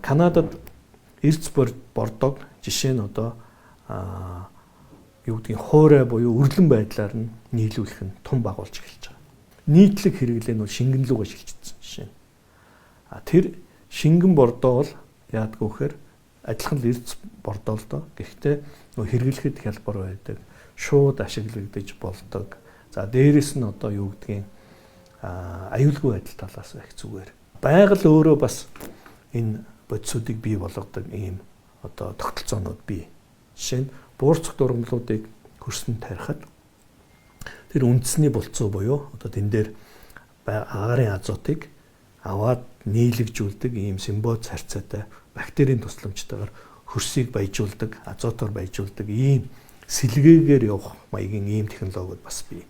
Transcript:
Канадад эрц бордог жишээ нь одоо юу гэдгийг хуурай буюу өрлөн байдлаар нь нийлүүлэх нь тун багуулж эхэлж байгаа. Нийтлэг хэрэглээ нь бол шингэн лүүгээ шилжчихсэн жишээ нь. Тэр шингэн бордоо бол яадгүй гэхээр адилхан л эрц бордоо л доо. Гэхдээ нөө хэрэглэхэд хялбар байдаг, шууд ашиглагдаж болдог. За, дээрэс нь одоо юу гэдгийг аюулгүй байдал талаас их зүгээр. Байгаль өөрөө бас энэ бодисуудыг бий болгодог ийм одоо тогтолцоонууд бий. Жишээ нь буурцах дургамлуудыг хөрсөнд тарихад тэр үндэсний булцуу буюу одоо тэн дээр агаарын азотыг аваад нийлэгжүүлдэг ийм симбиоз харьцаатай бактерийн тусламжтайгаар хөрсийг баяжуулдаг, азотоор баяжуулдаг ийм сэлгээгээр явах маягийн ийм технологиуд бас бий.